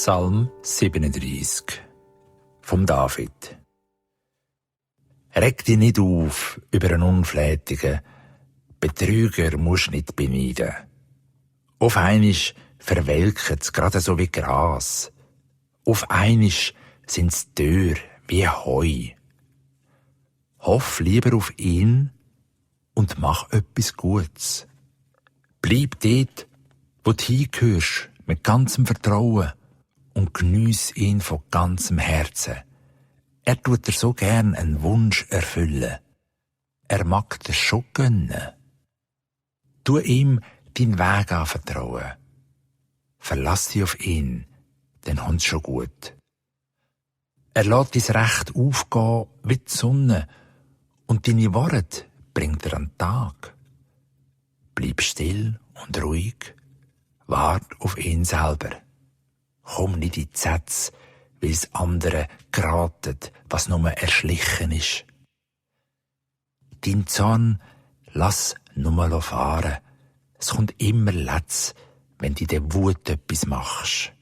Psalm 37 vom David. Reg dich nicht auf über einen Unflätigen, Betrüger musst nicht beneiden. Auf einmal verwelkt's gerade so wie Gras. Auf einmal sind's Tür wie Heu. Hoff lieber auf ihn und mach etwas Gutes. Bleib dort, wo du hingehörst, mit ganzem Vertrauen und geniess ihn von ganzem Herzen. Er tut dir so gern einen Wunsch erfüllen. Er mag dir schon gönnen. Tu ihm deinen Weg anvertrauen. Verlass dich auf ihn, dann kommt's schon gut. Er lässt dein Recht aufgehen wie die Sonne und deine Worte bringt er an den Tag. Bleib still und ruhig, wart auf ihn selber. Komm nicht in die Sätze, weil's andere geratet, was nur erschlichen ist. Dein Zorn lass nur fahren. Es kommt immer Letz, wenn du der Wut etwas machst.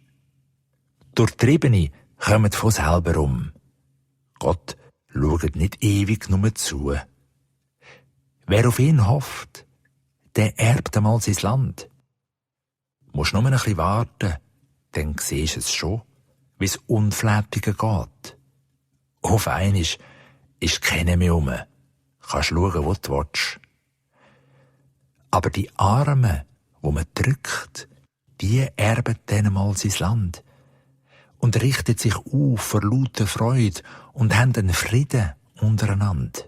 Durchtriebene kommen von selber um. Gott schaut nicht ewig nur zu. Wer auf ihn hofft, der erbt einmal sein Land. Musst nur ein bisschen warten, dann siehst du es schon, wie's Unflätige geht. Auf einmal ist keiner mehr rum. Kannst schauen, wo du willst. Aber die Armen, wo man drückt, die erben dann mal sein Land und richten sich auf vor lauter Freude und haben einen Frieden untereinander.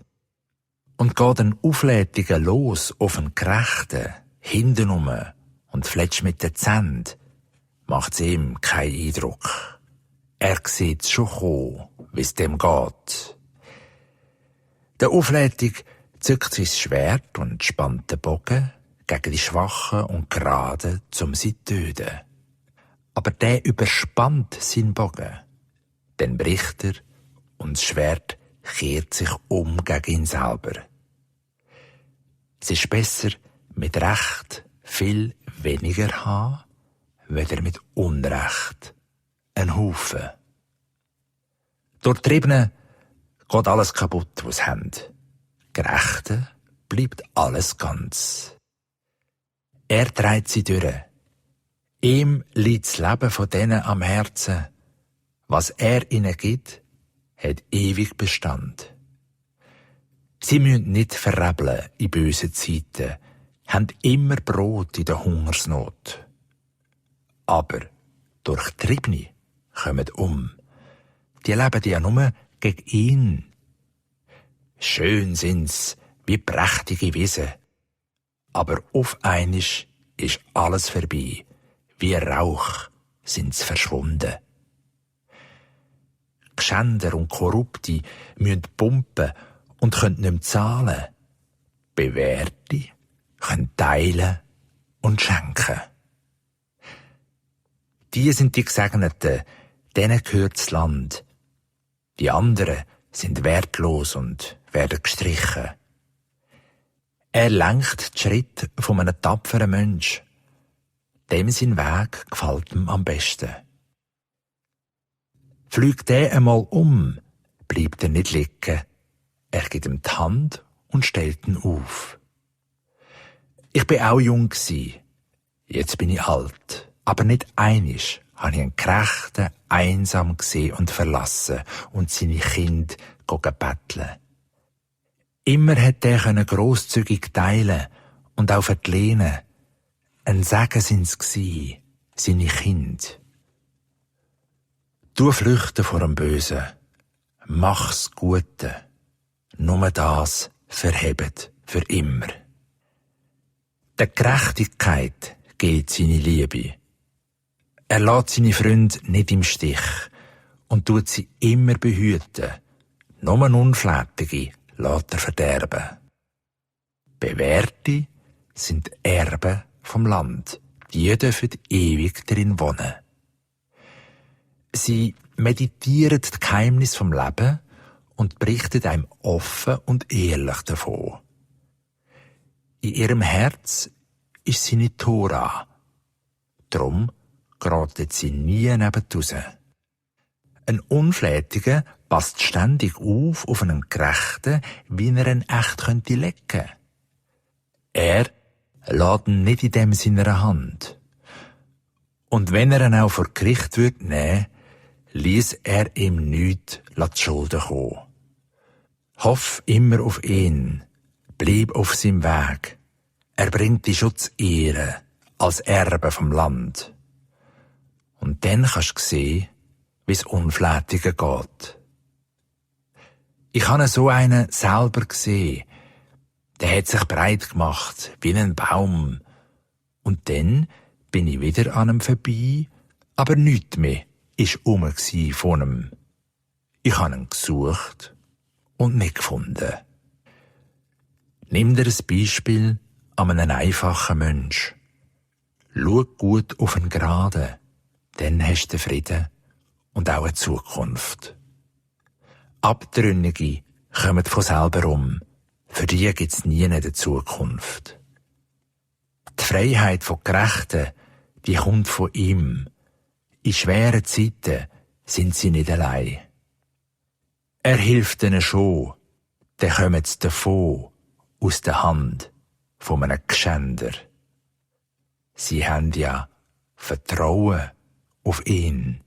Und geht ein Auflätiger los auf einen Gerechten, hintenrum und fletscht mit den Zähnen, macht's ihm keinen Eindruck. Er sieht's schon kommen, wie's dem geht. Der Auflätige zückt sein Schwert und spannt den Bogen gegen die Schwachen und Geraden, um sie zu töten. Aber der überspannt seinen Bogen. Dann bricht er und das Schwert kehrt sich um gegen ihn selber. Es ist besser, mit Recht viel weniger haben, weder mit Unrecht ein Haufen. Durch Triebene geht alles kaputt, was sie haben. Gerechte bleibt alles ganz. Er trägt sie durch. Ihm liegt das Leben von denen am Herzen. Was er ihnen gibt, hat ewig Bestand. Sie müssen nicht verrebeln in bösen Zeiten, haben immer Brot in der Hungersnot. Aber Durchtriebene kommen um. Die leben ja nur gegen ihn. Schön sind's wie prächtige Wiesen, aber auf einmal ist alles vorbei. Wie Rauch sind's verschwunden. Geschänder und Korrupte müssen pumpen und können nicht mehr zahlen. Bewährte können teilen und schenken. Die sind die Gesegneten, denen gehört das Land. Die anderen sind wertlos und werden gestrichen. Er lenkt die Schritte von einem tapferen Mensch. Dem sein Weg gefällt ihm am besten. Fliegt der einmal um, bleibt er nicht liegen. Er gibt ihm die Hand und stellt ihn auf. Ich bin auch jung gsi. Jetzt bin ich alt. Aber nicht einisch habe ich einen Gerechten einsam gesehen und verlassen und seine Kinder betteln. Immer hat er grosszügig teilen und auch verlehnen. Ein Segen sind's gsi, seine Kinder. Du flüchte vor dem Bösen, mach's Gute, nur das verhebt für immer. Der Gerechtigkeit gilt seine Liebe. Er lässt seine Freunde nicht im Stich und tut sie immer behüten. Nur Unflätige lässt er verderben. Bewährte sind Erben vom Land, die dürfen ewig darin wohnen. Sie meditieren das Geheimnis vom Leben und berichten einem offen und ehrlich davon. In ihrem Herz ist seine Tora. Drum geraten sie nie nebendraus. Ein Unflätiger passt ständig auf einen Gerechten, wie er ihn echt könnte lecken. Er lässt ihn nicht in dem seiner Hand. Und wenn er ihn auch vor Gericht würde nehmen, ließ er ihm nichts die Schulden kommen. Hoff immer auf ihn, bleib auf seinem Weg. Er bringt die Schutzehre als Erbe vom Land. Und dann kannst du sehen, wie's Unflätigen geht. Ich habe so einen selber gesehen. Der hat sich breit gemacht, wie ein Baum. Und dann bin ich wieder an ihm vorbei, aber nichts mehr ist rum von ihm. Ich habe ihn gesucht und nicht gefunden. Nimm dir ein Beispiel an einem einfachen Mensch. Schau gut auf einen Geraden, dann hast du Frieden und auch eine Zukunft. Abtrünnige kommen von selber um. Für die gibt's nie eine Zukunft. Die Freiheit von Gerechten, die kommt von ihm. In schweren Zeiten sind sie nicht allein. Er hilft ihnen schon, dann kommen sie davon, aus der Hand von einem Geschänder. Sie haben ja Vertrauen auf ihn.